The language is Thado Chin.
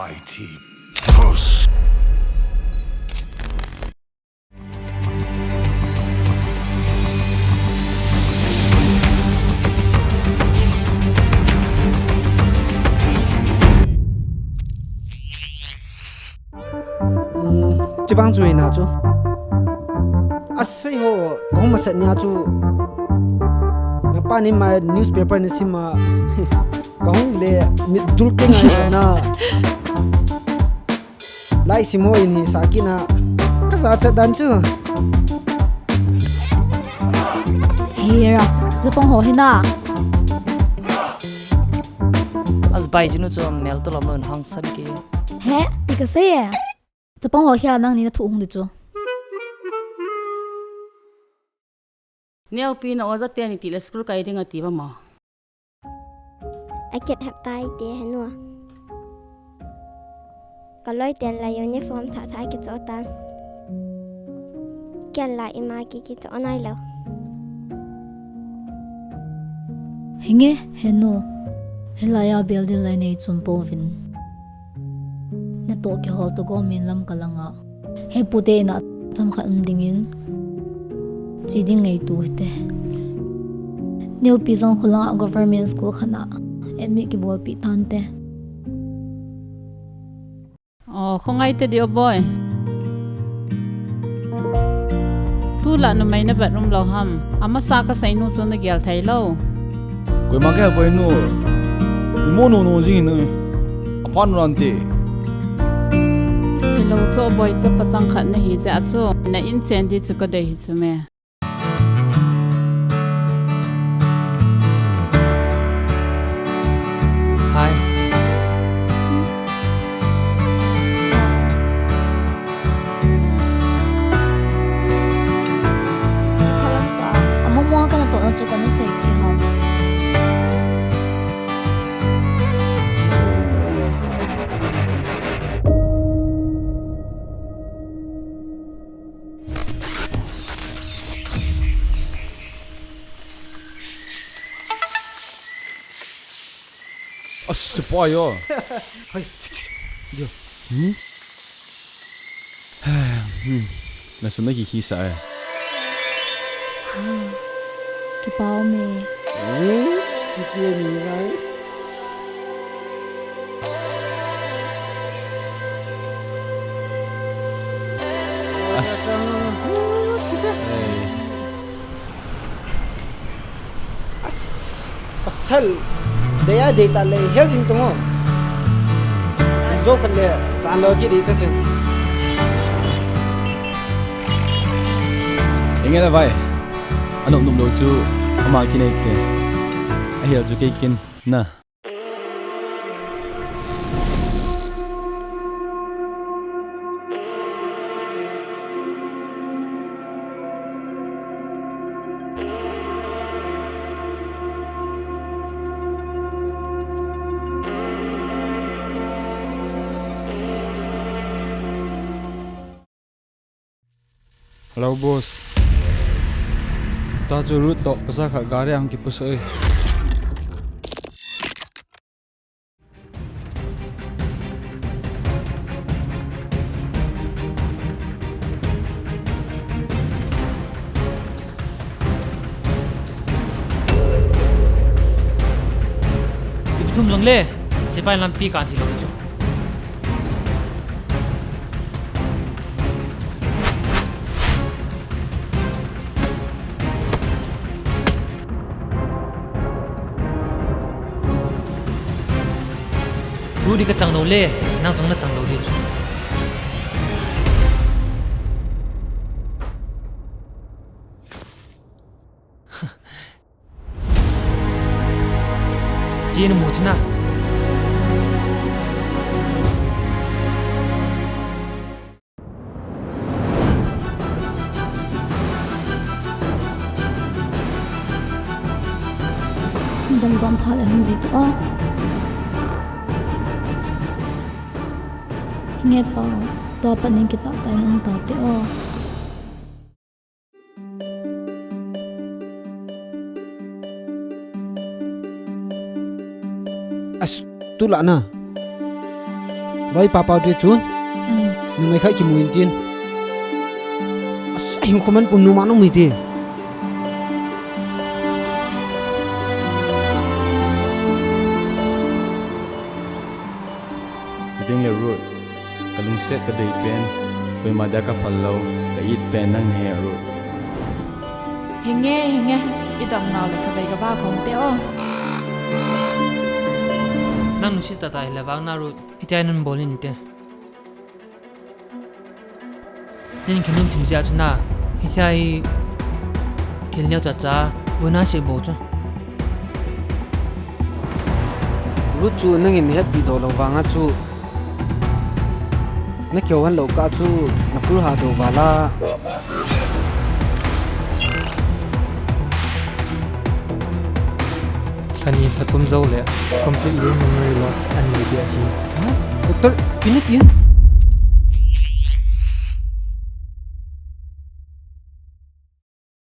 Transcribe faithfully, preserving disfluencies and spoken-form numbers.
I T. Push. Hmm, chibang chu ina chu. Asei ho, kahung masat nia chu. Napa ni mai newspaper ni sima. Kahung le mit dul ke ngai na. Lai simo in hi sakina. Ka sa chat dan chu. Hira, chapang ho hina. As bai jinu chu mel to lom lo hang san ki. He, ti ka sei e. Chapang ho hia nangni na thu hung di chu. Neopi na oja teni ti le school kai ding ati ba mo. A kit hep tai te henu. Ka loi ten la uniform tha tha ki cho tan. Ken la ima ki ki cho nai lo. Hinge henu. Helaya bel dil lai nei chum po vin. Na to ki hol to go min lam ka langa. He pute ina cham khat um dingin. Chi ding ngei tu hite. Neopi jong khulanga government school khana. Admit ki bol pi tante. Oh, khongai te di o boy. Tu la numei na bedroom lo ham. Amasa ka sei nu chu na gel thei lo. Koima ka boy nu. Mo nu nu jing nu. Aphan ran te. Hello, cho boy, cho pachang khat na hi je a chu. Na in chen di chu ka dei hi chu me. Hi. Kiphalam sa. Among mo ka na to na chu ka na sei pi ham. As, sepai o. Hoi. Yo. Hmm? Hmm. Na sum na ki ki sa e. Kipau me. Yes, chiti ni guys. As. Hey. As. Asal. Daya data le hel jing tung o. Zo khat le chan lo ki data chen. Engela vai. Anop nop lo chu ama kinei te. Ahel chu kei kin na. Hello, boss. Ta chu route toh pasa khat gari ang kipusa e. Ipsum jong le, sepai lampi kan hi lo chu. Route ka chang lou le, nang jong na chang lou ding. Chi na mu china. Dam dam pha le hung ji to. Nge pa, to pa ning kita tai nang ta te o. As, tu la na. Oi, Papa, te chun. Hmm. Numei khat kimu in tin. Asa, hing khoman pum numa nung mi ti. Chuteng le Ruth, ka lungset ka dei pen, koima dia ka phal lou, ka it pen nang nahi Ruth. Henge, henge, i damnau le ka bei ka ba kong te o. Nang nusi tata hile vang na Ruth, hitia nang bol in te. Nin khenin thim jia chu na, hitia hi thil neo cha cha, bu na se bo chu. Ruth chu nangin hetpi doh lou vanga chu, na kihou han lou kah chu, na pul ha doh vala. Lha ni lha thum jou le completely memory loss an nei dia hi. Ha? Doctor, pi na tin?